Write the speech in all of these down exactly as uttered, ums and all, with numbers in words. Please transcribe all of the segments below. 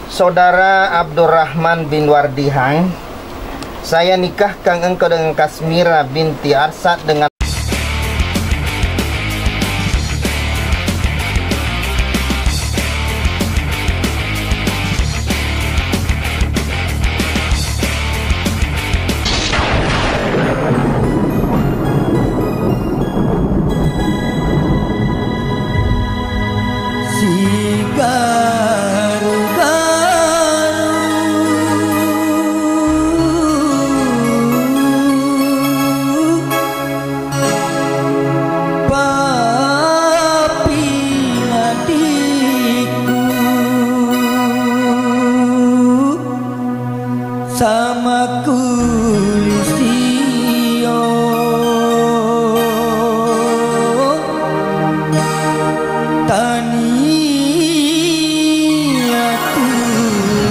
Saudara Abdurrahman bin Wardihang, saya nikahkan engkau dengan Kasmira binti Arsad dengan Sigaru-garu papingadikku. Sama kulisio tania tulu.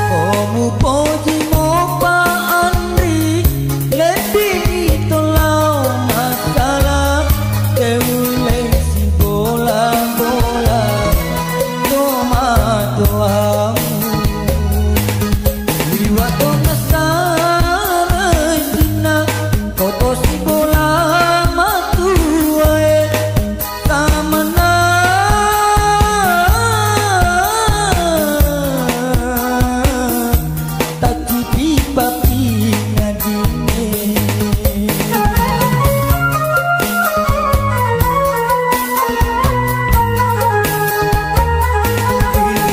Ko mupoji mopa Anri, leddini to lao makkala, teulle sibola-bola tomatoamu. Liwa to nasara jinna, ko to sibola matuae. Samana taccipi papi ngadinne.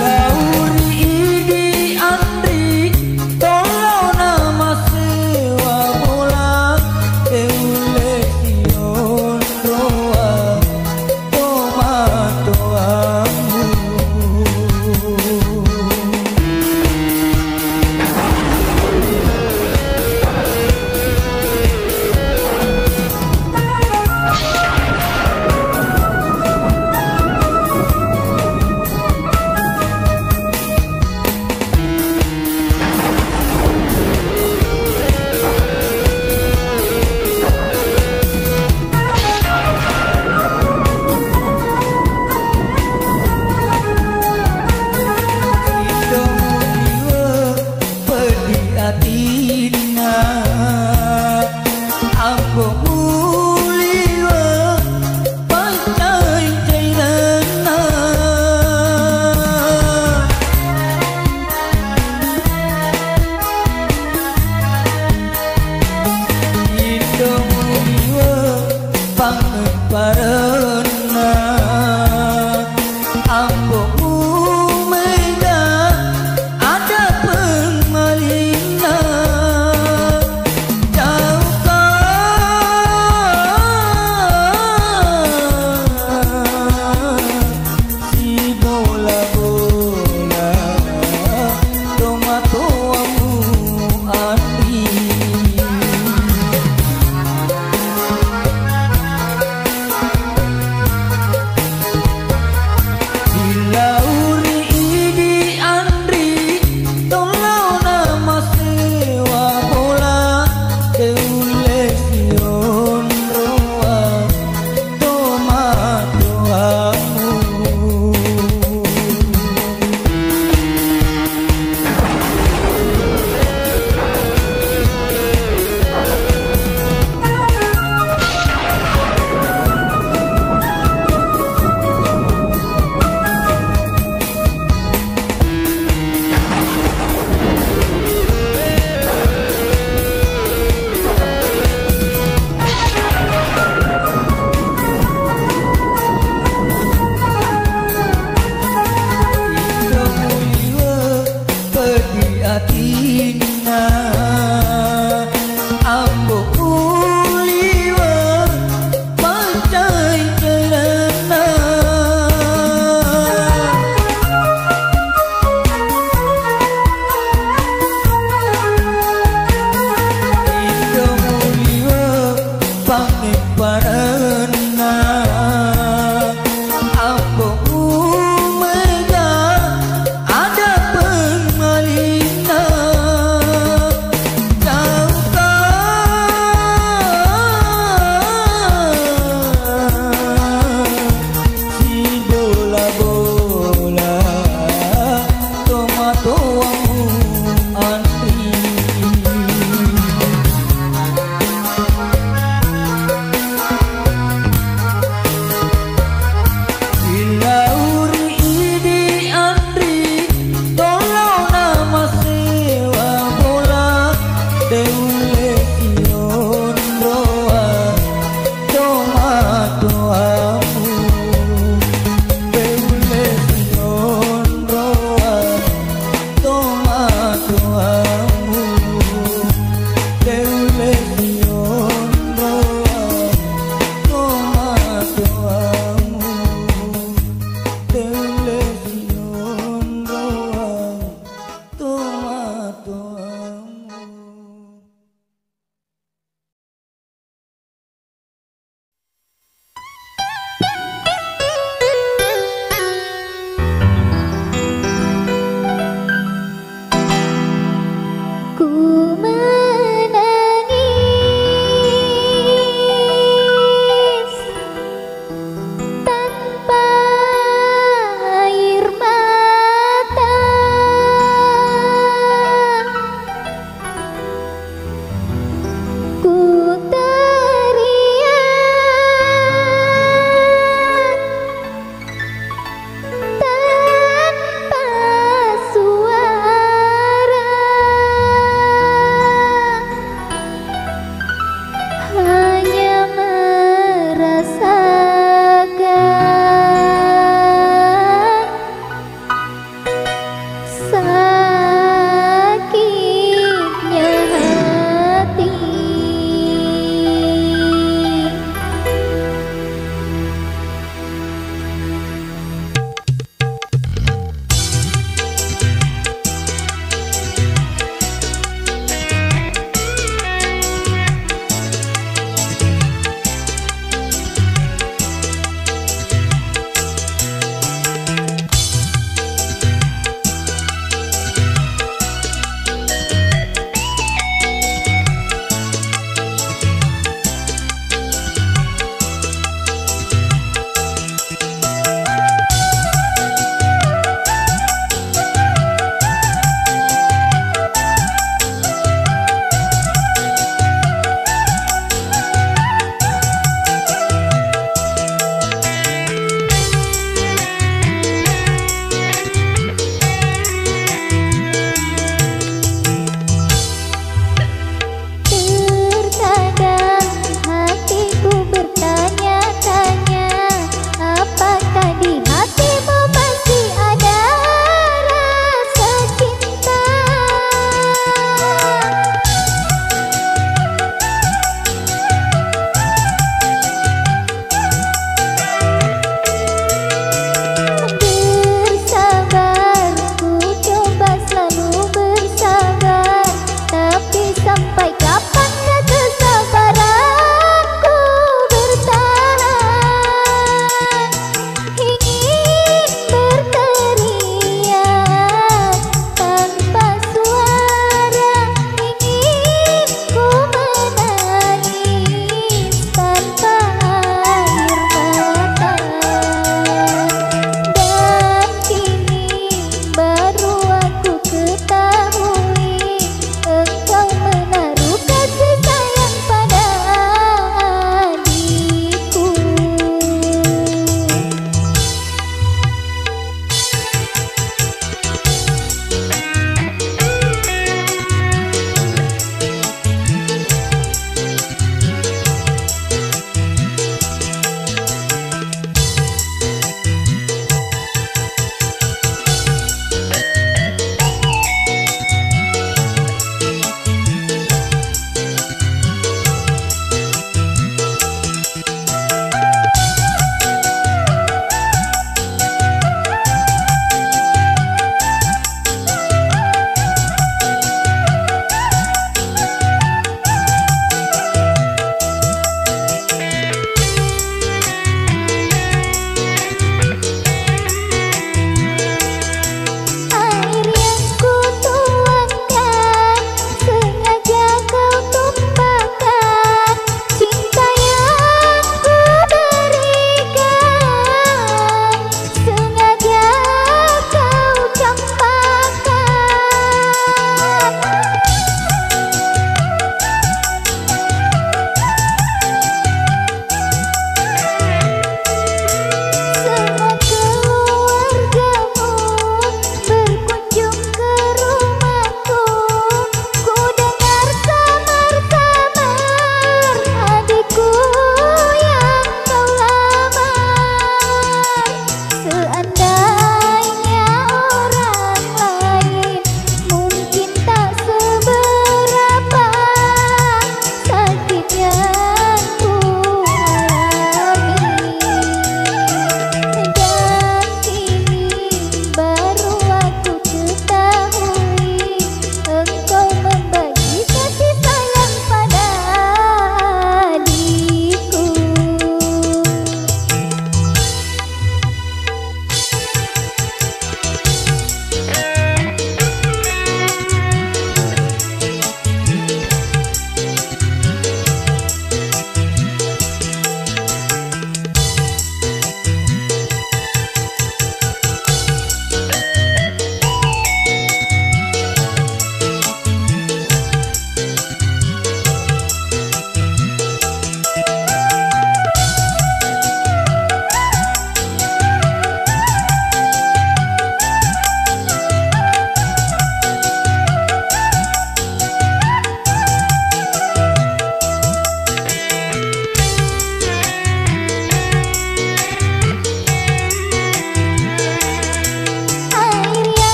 Lauri idi Anri, tolona masewa bola, teulle sion roa tomatoamu. Peddi atinna ambo muliwa. Pancai-cairenna. Indo muliwa pangemparenna. Ambo mumega ada pengmalinna. Jauhkan sibola-bola tomatoamu Anri.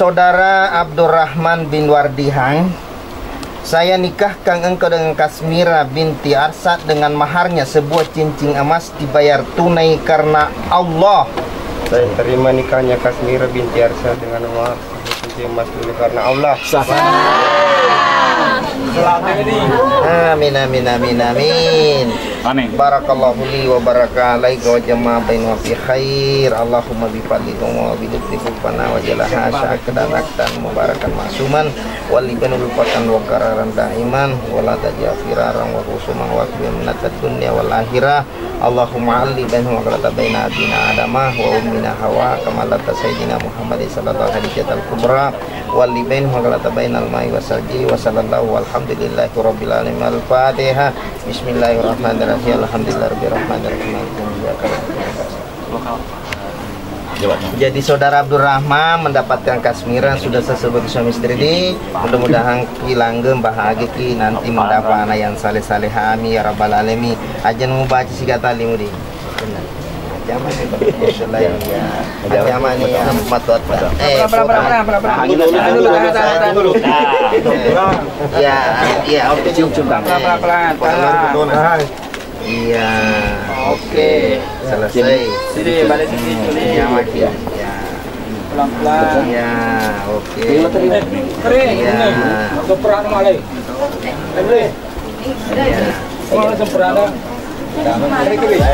Saudara Abdurrahman bin Wardihang, Saya nikahkan engkau dengan Kasmira binti Arsad dengan maharnya sebuah cincin emas dibayar tunai karena Allah. Saya terima nikahnya Kasmira binti Arsad dengan mahar sebuah cincin emas tunai karena Allah. Sah. Amin, amin, amin, amin. Amin. Barakallahu li wa baraka alaika wa jama'a bainahuma fi khair. Allahumma bi fadlika wa bi lutfika fana wa jalaha syakdan akdan mubarakan ma'suman. Wali bainahuma ulfatan wa qararan daiman, wa la taj'al firaran wa khusuman wa qina minad dunya wal akhirah. Allahumma alli bainahuma kama allafta baina abina Adama wa ummina Hawa, kama allafta sayyidina Muhammadin sallallahu alaihi wasallam kubra. Wali bainahuma kama allafta bainal ma'i was salji wa sallallahu walhamdulillahi rabbil alamin. Al-Fatihah. Bismillahirrahmanirrahim. Alhamdulillahirabbil alamin. Jadi saudara Abdurrahman mendapatkan Kasmira sudah sah sebagai suami istri di. Mudah-mudahan ki langgeng bahagia ki nanti mendapat anak yang saleh-saleh. Amin ya rabbal alamin. Aja nunggu baca sigata limu di. Benar. Aja mani ya. Aja mani ya. Matuat. Eh, pelan-pelan, pelan-pelan, pelan-pelan. Tahan dulu, tahan dulu, tahan dulu. Ya, ya, oke. Cium, cium tangan. Pelan-pelan, pelan-pelan. Iya, oke. Selesai. Sini, balik sini, sini. Iya, Mak, iya. Iya. Pelan-pelan. Iya, oke. Iya. Kering, kering. Iya. Ini, dokter anu malai. Kering. Iya. Oh, dokter anu. Kering, kering.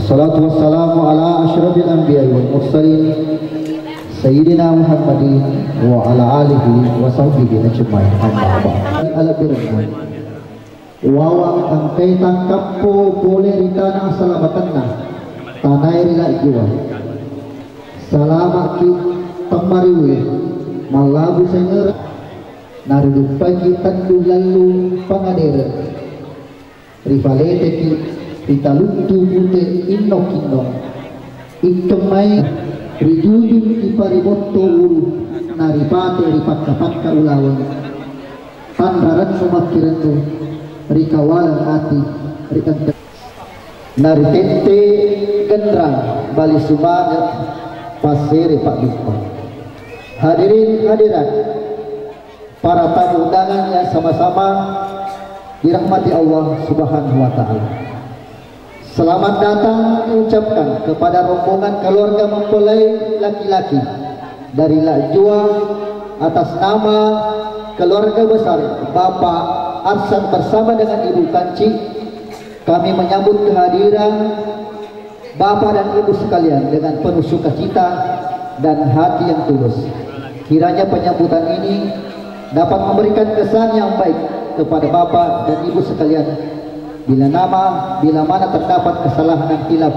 Salatu wassalamu ala asyrafil anbiya'i wal mursalin, Sayyidina Muhammadin wa ala alihi wa sahbihi ajma'in, amma ba'd. Alabirna. Wawang engkai takkappo pole ri tana asalabatenna, tanae ri lajjua. Salama'ki temmariwe, mallabu sengereng, nariduppaiki teddu lallu pangadereng. Rifaleteki ritaluttu pute innok-innok. Ikkemmai rijujung ki paribotto ulu, naripate ripakka-pakka ulaweng. Tanrarennu makkirennu, rikawaleng ati, rikente. Naritette genrang bali sumange, passere padduppa. Hadirin hadirat, para tamu undangan yang sama-sama dirahmati Allah Subhanahu wa Ta'ala. Selamat datang diucapkan kepada rombongan keluarga mempelai laki-laki dari Lajua atas nama keluarga besar Bapak Arsan bersama dengan Ibu Kanci. Kami menyambut kehadiran Bapak dan Ibu sekalian dengan penuh sukacita dan hati yang tulus. Kiranya penyambutan ini dapat memberikan kesan yang baik kepada Bapak dan Ibu sekalian. Bila nama, bila mana terdapat kesalahan dan khilaf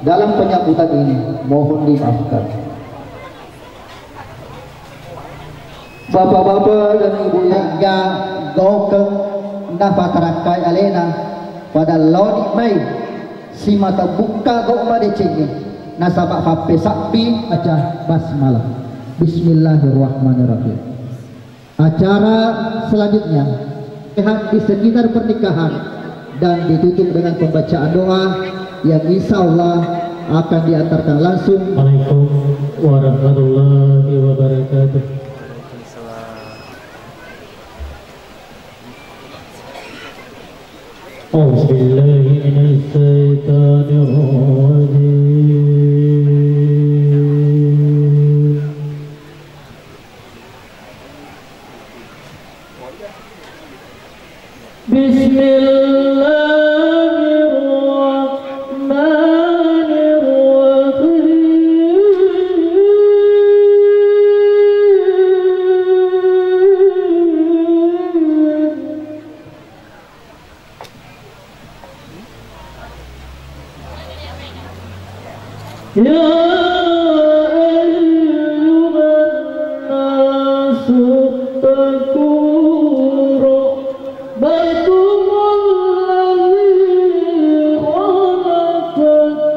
dalam penyambutan ini, mohon dimaafkan. Bapak-bapak dan ibu, engka gaukeng napatarakkai alena, pada laoni mai simata bukka gau madecengnge, nasaba fappesabbi aja basmalah. Bismillahirrahmanirrahim. Acara selanjutnya, pernikahan di sekitar pernikahan dan ditutup dengan pembacaan doa yang insya Allah akan diantarkan langsung. Assalamualaikum warahmatullahi wabarakatuh. أعوذ بالله من الشيطان الرجيم. بسم الله الرحمن الرحيم. يا أيها الناس اتقوا ربكم الذي خلقكم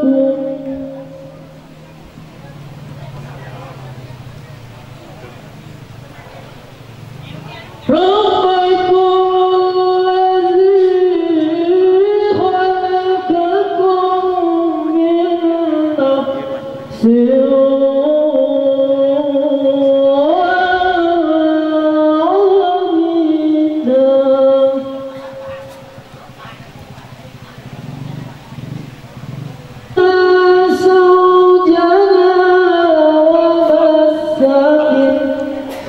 ربكم الذي خلقكم من نفس واحدة زوجها وبث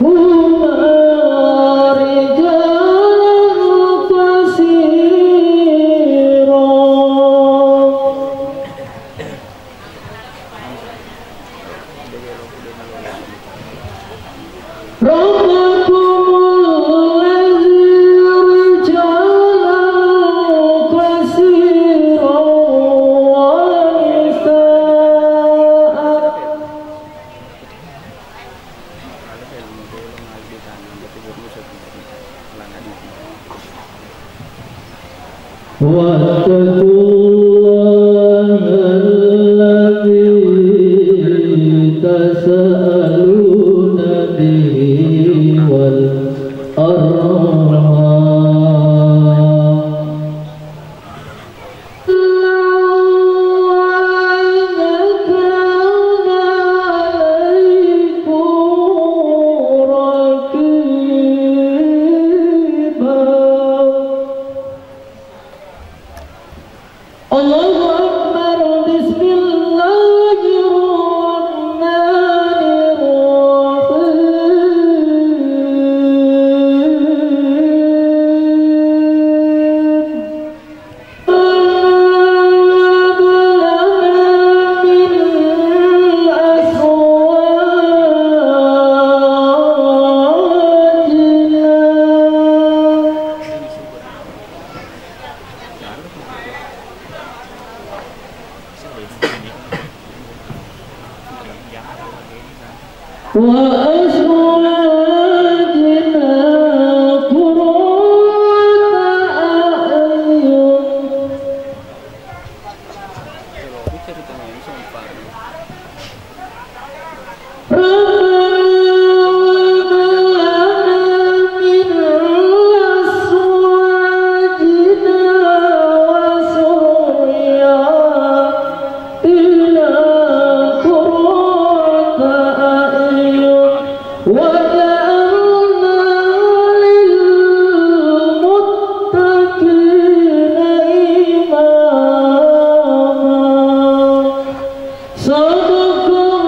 منهما رجالا كثيرا وأزواجنا قرة أعين. ربنا هب لنا من أزواجنا وذرياتنا قرة أعين واجعلنا للمتقين إماما. صدق الله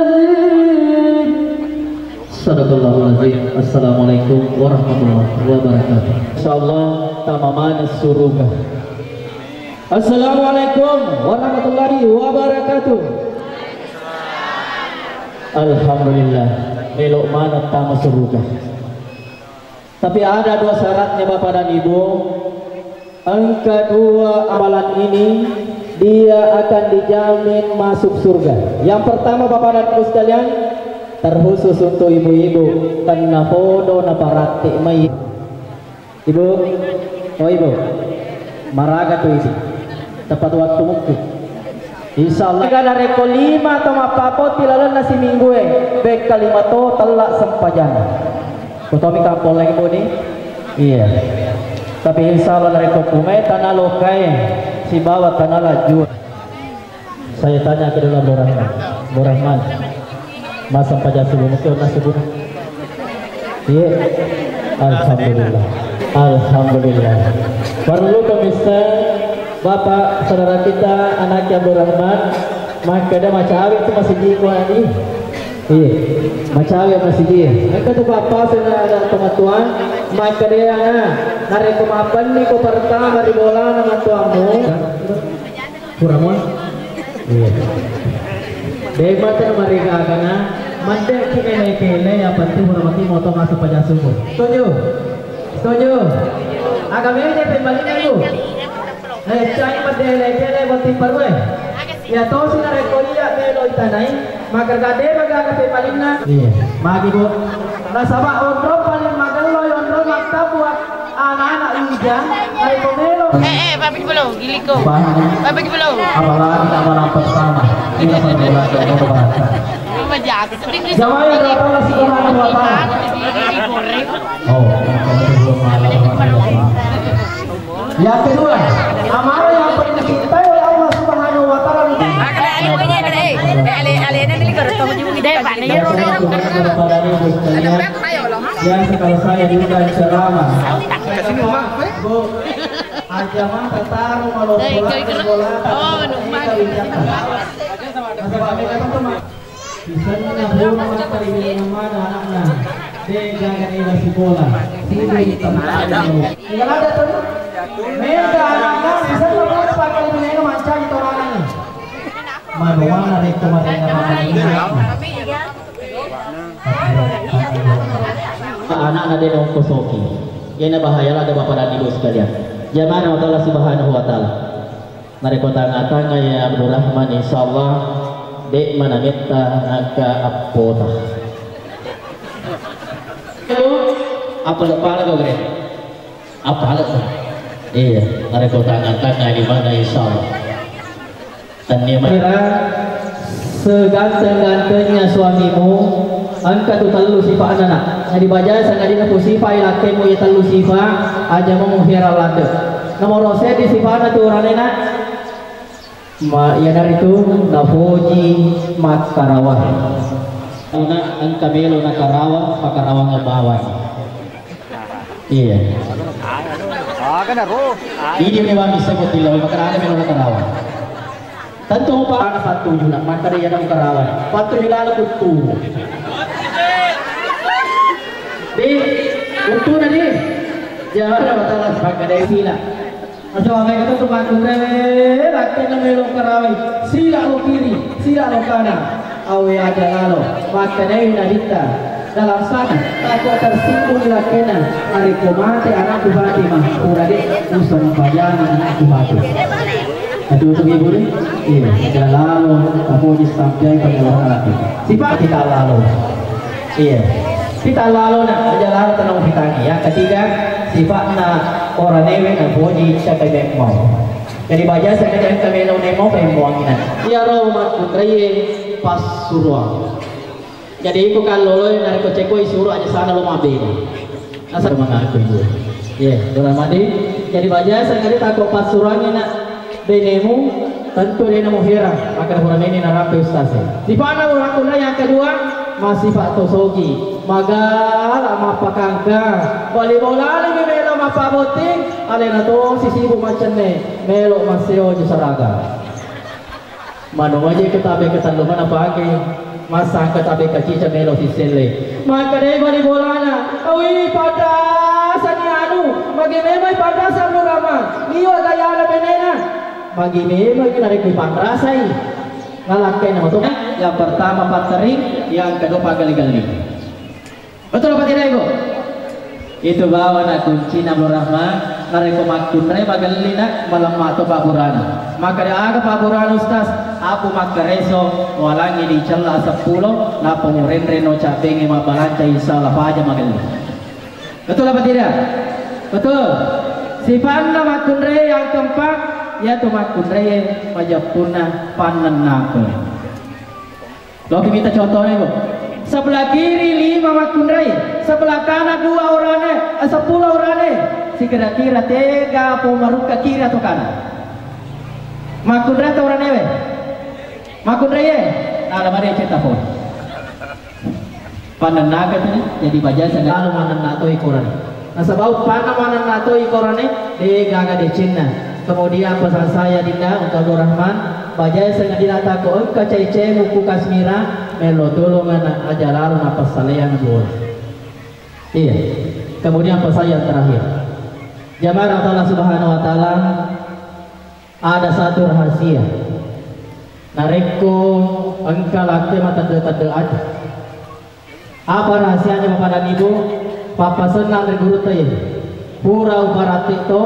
العلي العظيم. Sadaqallahul azim. Assalamualaikum warahmatullahi wabarakatuh. Insyaallah tamamana suruga. Assalamualaikum warahmatullahi wabarakatuh. Alhamdulillah, melo maneng tama suruga. Tapi ada dua syaratnya, Bapak dan Ibu. Engka dua amalan ini, dia akan dijamin masuk surga. Yang pertama, Bapak dan Ibu sekalian, terkhusus untuk ibu-ibu, tennapodo naparatti mai. Ibu, oh Ibu, maraga tu Ibu. Tepat waktu mungkin. Insya Allah. Narekko lima atau mappapotti lalenna siminggu e, bekka lima to tella sempajang. Kutomi kampong lagi, Bu, ni? Iya. Tapi insya Allah narekko kumai tanah lokai sibawa tanah laju. Saya tanya ke dulu Abdul Rahman. Abdul Rahman, masa paja subuh mungkin na subuh. Iya. Alhamdulillah. Alhamdulillah. Perlu pemirsa, Bapak, saudara kita, anaknya Abdul Rahman, maka dia macam awet tu masih di kuali. Iya, macawe masigi. Engka tu pappasenna ada tomatoa, makkedai ana, narekko mabbenni ko pertama ri bolana matoammu. Pura mo? Iya. Dema tu marigagana, maddeki kene-kene, yang penting pura mati moto masuk paja subuh. Setuju? Setuju? Aga meja pembaliknya lu? Eh, cai maddele-dele botting parue. Iya tosi narekko iya melo itanai, maka gade maga pemalinna. Iya, magi, Bu. Nasaba onrong paling magello onrong mattabu anak-anak wija, narekko melo. Eh, eh, papik belum, giliko. Paham? Papik belum. Apalagi amalan pertama. Ini perbuatan yang pertama. Mama jago. Jamaah yang dirahmati Allah Subhanahu wa Taala. Oh, belum malam. Yang kedua, amalan yang paling dicintai oleh Allah Subhanahu wa Taala. Yang sekarang saya diundang ceramah. Bu, aja mah tertaruh kalau bola, bola. Nasaba mega teman-teman. Sisenna pura makkaribirengang maneng ana'na, de' gaga nila sikola, siddi tempat. Iya, ada tuh. Mega ana'na, sisenna pura makkaribirengang mancaji tau maneng. Manu mana rekko marenga maneng. Ana'na de' nongkosoki. Iyana bahaya ladde' Bapak dan Ibu sekalian. Jamaah Allah Subhanahu wa Ta'ala. Narekko tangnga-tangnga iya Abdurrahman, insyaallah de' manametta engka appota. Apa lepala kau gede? Apa alat? Iya, narekko tangnga-tangnga di mana, insyaallah. Tania mai. Kira seganteng-gantengnya suamimu, engka tu tellu sifa'na, Nak. Jadi bajai sangadinna ku sifa'i lakkemu iya tellu sifa', aja mamo hera ladde'. Nomoro seddi sifa'na tu urane, Nak. Ma, iyanaritu napoji makkarawa. Una engka melo nakarawa, pakarawang bawang. Iya. Ah, kan ro. Ini memang bisa kutila, makanya melo nakarawa. Tentu pa ana pattuju na, maka dia ada karawa. Pattuju lalo kuttu. Di, kuttu na di. Jangan masalah pakai sila. Asal mereka tu bantu rele, rakyatnya melo karawai. Sila lo kiri, sila lo kanan. Awe aja lalo. Makkedai Nabitta, dalam sana, takut tersinggung lakkena. Narekko mate anakku Fatimah, pura de' usang pajana anakku Fatimah. Tutup ibu ni? Iya, aja lalo, aku disampaikan ke orang lagi. Sifat kita lalo. Iya. Kita lalo nak, aja lalo tenang kita ni. Yang ketiga, sifatna orang newe nak boji siapa yang mau. Jadi baja saya kata yang kami lo nemo, pengen buang ini. Iya, roh mat putreye pas suruh. Jadi iko kalloloe narekko cekko isuro aja sana lo mabene. Asal mengaku ibu. Ye, Dora Madi. Jadi baja sengkali tako passurangi nak benemu tentu dena muhera maka pura ini narapi ustaz. Sifana ulakunna yang kedua masih pak tosogi. Magala mapakangka. Bali bolani melo mapaboting. Alena to sisibu macenne. Melo maseo ju saraga. Manu aja ketabe ketallu mana pake. Masa ketabe kacica melo siselle. Maka dai bali bolana. Awi padasani anu. Magi memang padasa murama. Iwa gayana benena. Magi memang narekko panrasai. Ngalakkai nama tu. Yang pertama pattering, yang kedua pagali-gali. Betul apa tidak, Ibu? Itu bawa nak kuncina Abdul Rahman, narekko makkunrai magellina malemma to paburana. Maka de aga paburana ustaz, apu makkareso, walangi dicella seppulo, nappa murenreno cabbengi mabbalanca insya Allah paja magelli. Betul apa tidak? Betul. Sifanna makkunrai yang keempat, yaitu makkunrai majeppunna pannennako. Loki mita contohnya, Bu. Sebelah kiri lima makkunrai, sebelah kanan dua orane, eh, sepuluh orane. Sikira-kira tega po marukka kiri atau kanan? Makkunrai atau orane we? Makkunrai ye? Nah, lamari cerita po. Panennaka tu, jadi baja saya lalu manenna to ikorane. Nasaba uppanna manenna to ikorane, de gaga decenna. Kemudian pesan saya Dinda untuk Abdul Rahman, bajai sengadina tako engka cai-caimu ku Kasmira, melo tulungan aja lalu napassaleang dua. Iya. Kemudian pesan yang terakhir. Jamaah Allah Subhanahu wa Ta'ala, ada satu rahasia. Narekko engka lakke matedde-tedde aja. Apa rahasianya Bapak dan Ibu? Pappasenna ri gurutta ye. Pura ubarate to,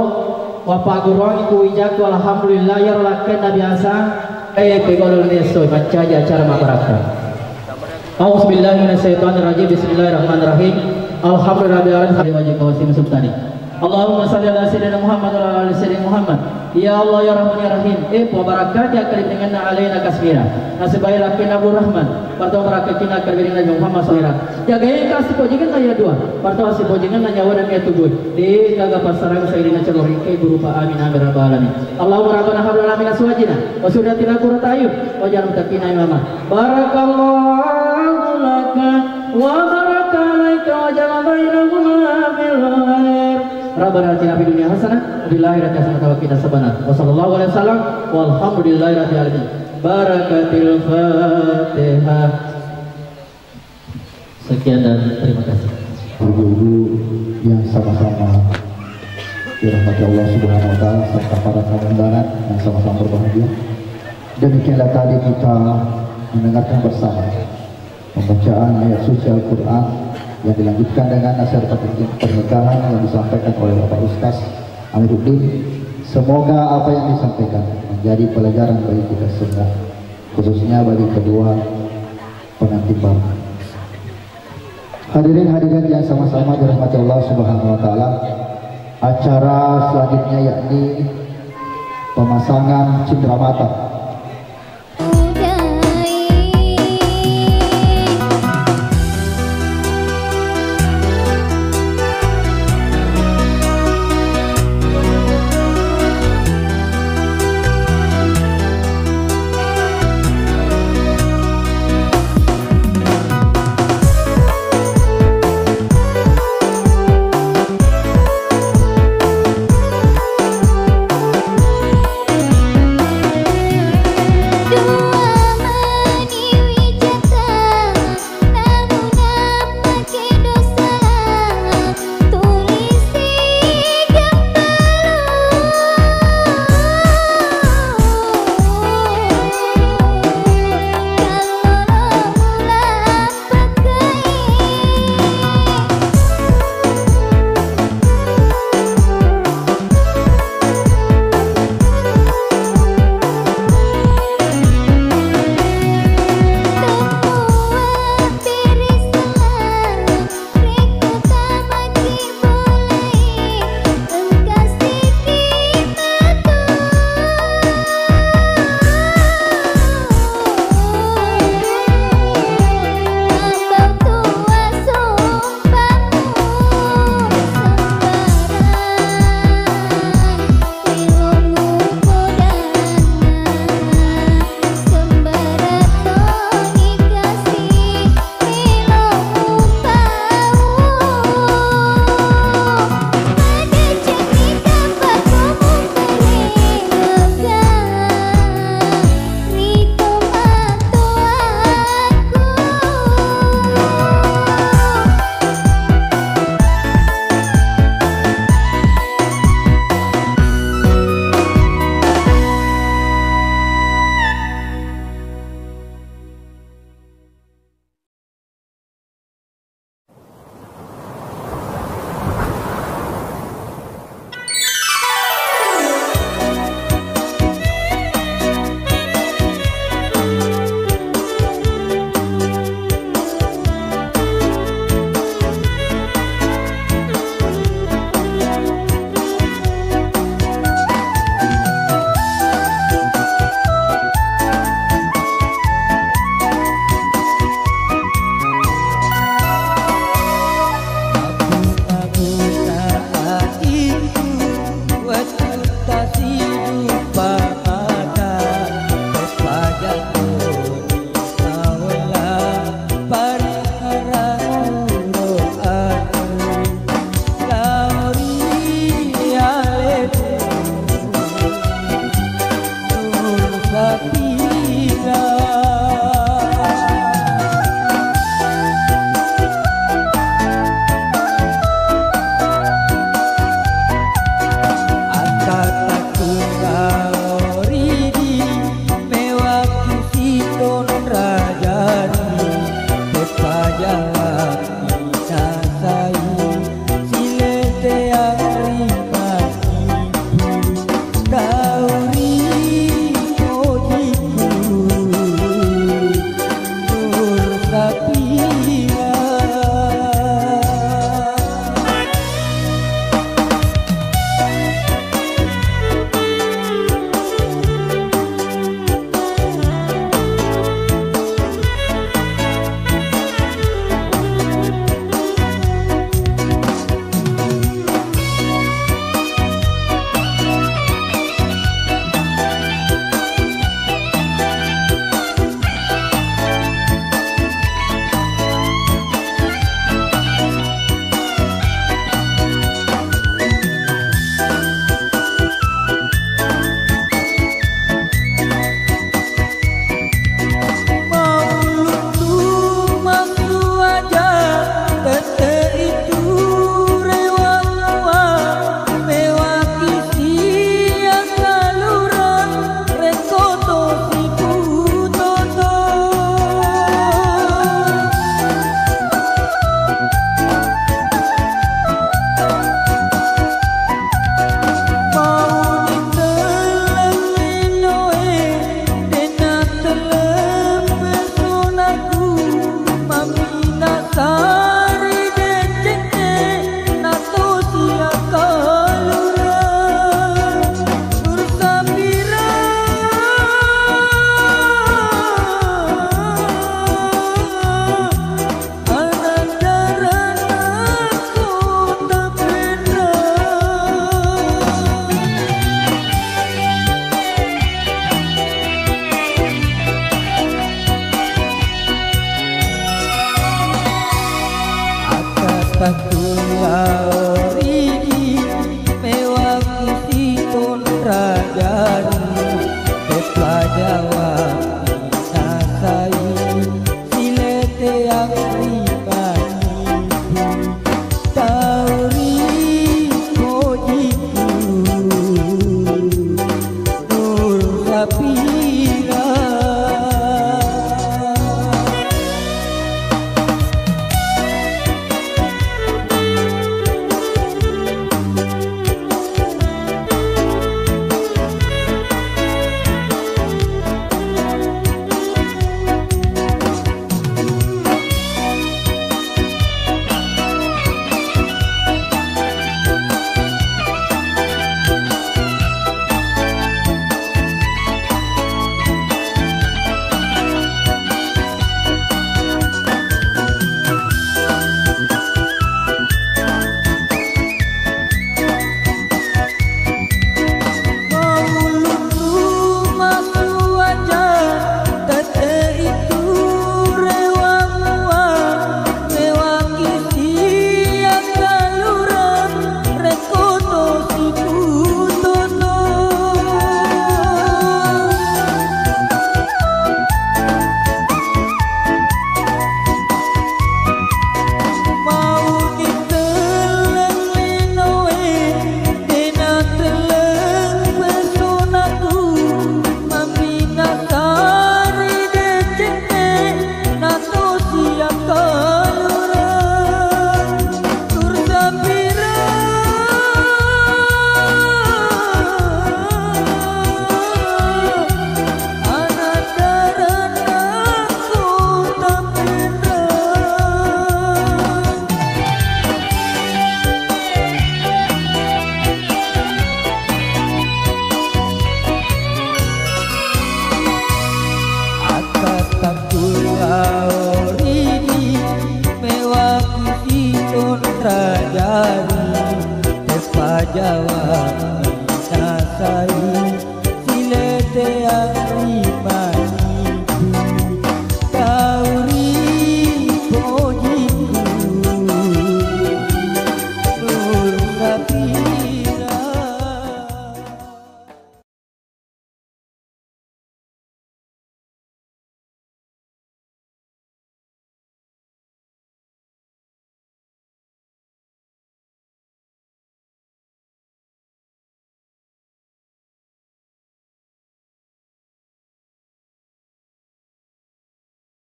wapagguruangi ku wijakku, alhamdulillah, iyaro lakkenna biasa. Eh, pegolong nesso, mancaji acara mabbarakka. A'udzubillahi minasyaitonirrajim. Bismillahirrahmanirrahim. Alhamdulillahirabbil alamin. Wajib kawasim subtani. Allahumma salli ala sayyidina Muhammad wa ala ali sayyidina Muhammad. Ya Allah, ya Rahman, ya Rahim. Eh, Puang, barakati akkalibiringenna alena Kasmira. Nasibairakki Nabi Rahman. Parto barakakina akkalibiringenna Nabi Muhammad sallallahu alaihi wasallam. Jagai engka sipojengenna ya dua. Parto sipojengenna nyawa dan ya tubuh. De gaga passarang sairina calorike berupa amin, amin, rabbal alamin. Allahumma rabbana hab lana min azwajina wa dzurriyyatina qurrata a'yun waj'alna lil muttaqina imama. Barakallahu laka wa baraka alaika wa jama'a bainakuma bil khair. Rabbana atina fid dunya hasanah wa fil akhirati hasanah wa qina adzabannar. Wa sallallahu alaihi wasallam walhamdulillahi rabbil alamin. Barakatil Fatihah. Sekian dan terima kasih. Ibu-ibu yang sama-sama dirahmati Allah Subhanahu wa Ta'ala, serta para tamu undangan yang sama-sama berbahagia. Demikianlah tadi kita mendengarkan bersama pembacaan ayat suci Al-Quran yang dilanjutkan dengan nasihat pernikahan yang disampaikan oleh Bapak Ustaz Amiruddin. Semoga apa yang disampaikan menjadi pelajaran bagi kita semua, khususnya bagi kedua pengantin baru. Hadirin hadirat yang sama-sama dirahmati Allah Subhanahu wa Ta'ala, acara selanjutnya yakni pemasangan cindramata.